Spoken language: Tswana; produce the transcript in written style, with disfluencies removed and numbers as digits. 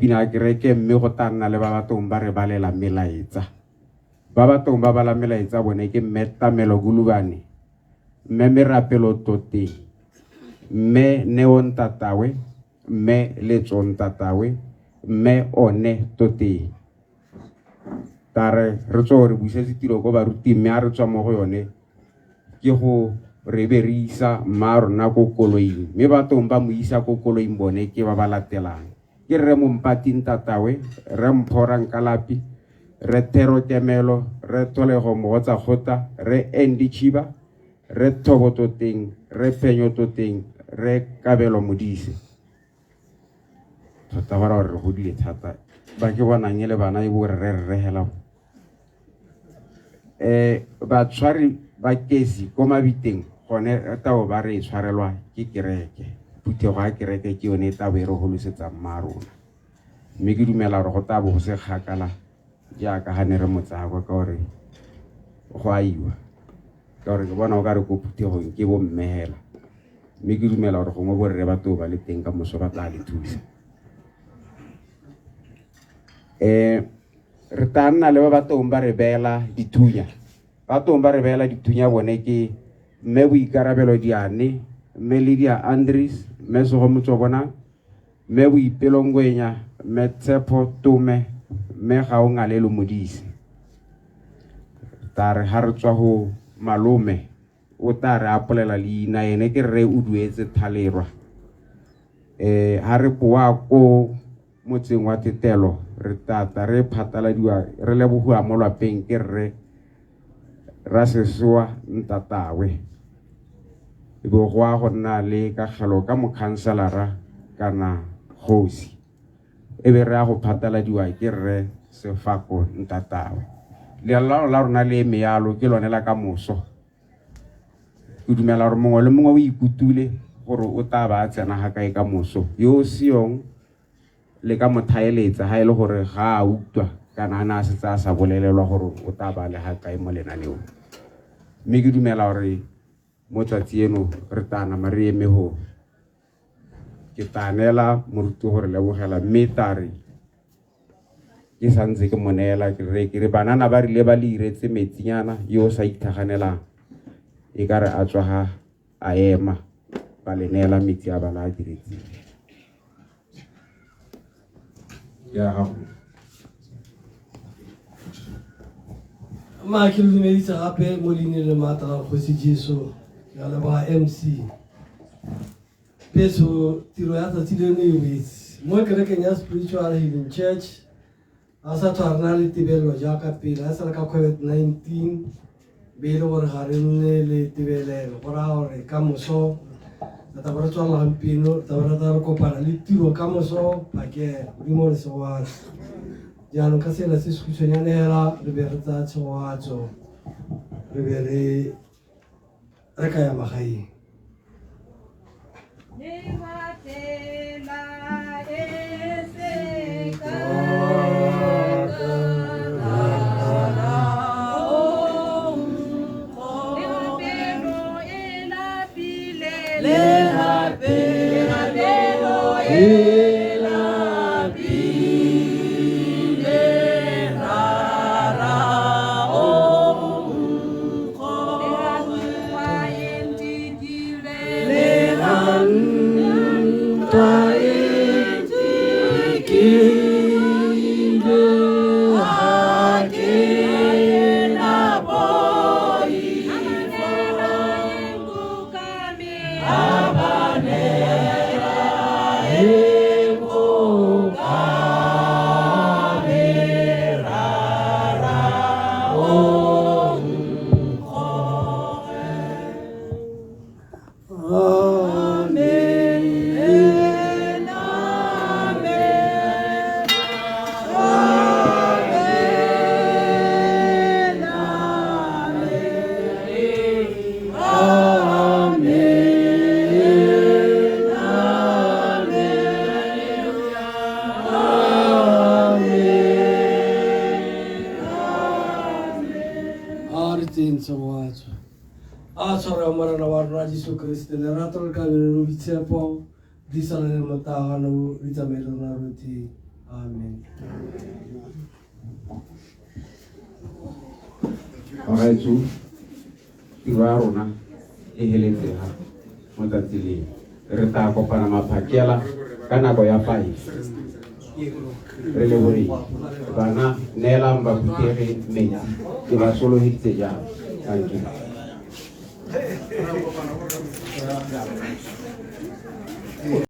Pina ya kereke mme go tla nna le ba batong ba re balela melaetsa. Ba batong ba bala melaetsa bone ke Mme Tlamelo Gulubane, Mme Merapelo Toteng, Mme Neo Ntatawe, Mme Letso Ntatawe, Mme One Toteng. Ta re re tswa re busetse tiro ko baruting mme a re tswa mo go yone ke go re be re isa mma rona ko koloing mme batong ba mo isa ko koloing bone ke ba ba latelang. Ke Rre Mompati Ntatawe, Rre Mpho Rankalapi, Rre Thero Kemelo, Rre Tholego Mogotsakgota, Rre Andy Chiba, Rre Thobo Toteng, Rre Phenyo Toteng, Rre Kabelo Modise. Tota go raya gore re godile thata. Ba ke bonang e le bana e bo rre rre hela. Batshwari ba kesi ko mabiteng gone re tabo ba re e tshwarelwa ke kereke. Phuthego ya kereke ke yone e tabo e re holosetsang mma rona. Mme ke dumela gore go tabo go se kgakala jaaka ga ne re mo tsaya kwa ka gore go a iwa. Ka gore ke bona o ka re ko phuthegong ke bo mme hela. Mme ke dumela gore gongwe borre ba too ba le teng ka moso ba tla le thusa. Re tla nna le ba ba tong ba re beela dithunya. Ba tong ba re beela dithunya bone ke Mme Boikarabelo Diane, Mme Lydia Andries, Mme Segomotso Bonang, Mme Boipelo Ngwenya, Mme Tshepo Tome, Mme Gaongalelo Modise. Ta re ha re tswa go malome o tla re apolela leina ene ke rre o duetse Thalerwa. Ha re boa ko motseng wa Tetelo re tata re phataladiwa re lebogiwa mo lwapeng ke rre Rasesoa Ntatawe. E bo go a go nna le kagelo ka mokhanselara kana kgosi. E be re ya go phataladiwa ke rre Sefako Ntatawe. Lelao la rona le eme yalo ke lone la ka moso. Ke dumela gore mongwe le mongwe o ikutule gore o tla ba a tsena ga kae ka moso. Yo o seyong le ka mo thaeletsa ha e le gore ga a utlwa kana a ne a setse a sa bolelelwa gore o tla ba le ga kae mo lenaneong. Mme ke dumela gore mo tsatsi eno re tla nama re eme go. Ke tla neela moruti gore lebogela mme tla re ke santse ke mo neela ke re ke re banana ba rile ba le iretse metsinyana yo o sa itlhaganelang e ka re a tswa ga a ema ba le neela metsi a ba la a diretseng. Ya gago. Ma ke le dumedisa gape mo leineng le maatla la Kgosi Jesu. Ke a leboga MC. Petso tiro ya tsatsi leno e wetse mo kerekeng ya Spiritual Healing Church. A sa tlhwa re na le tebelelo jaaka pele, a sale ka COVID-19 be e le gore ga re nne le tebelelo, go raya gore ka moso re tla bo re tswalela gompieno, re tla bo re tla re kopana le tiro ka moso phakela, Modimo re segoatse. Jaanong ka sela se sekhutshwanyane hela re be re tsaya tshegoatso, re be re re ka ya magaeng. A tshwaro ya Morena wa rona Jesu Kriste, lerato le kabelo le boitshepo di sala le motagano di tsamaye le rona rotlhe. Amen. Bagaetsho, tiro ya rona e heletse ha mo tsatsi leo. Re tla kopana maphakela ka nako ya 5. Re lebogile. Bana, neelang bahuthegi metsi. Ke ba sologeditse jalo. Thank you.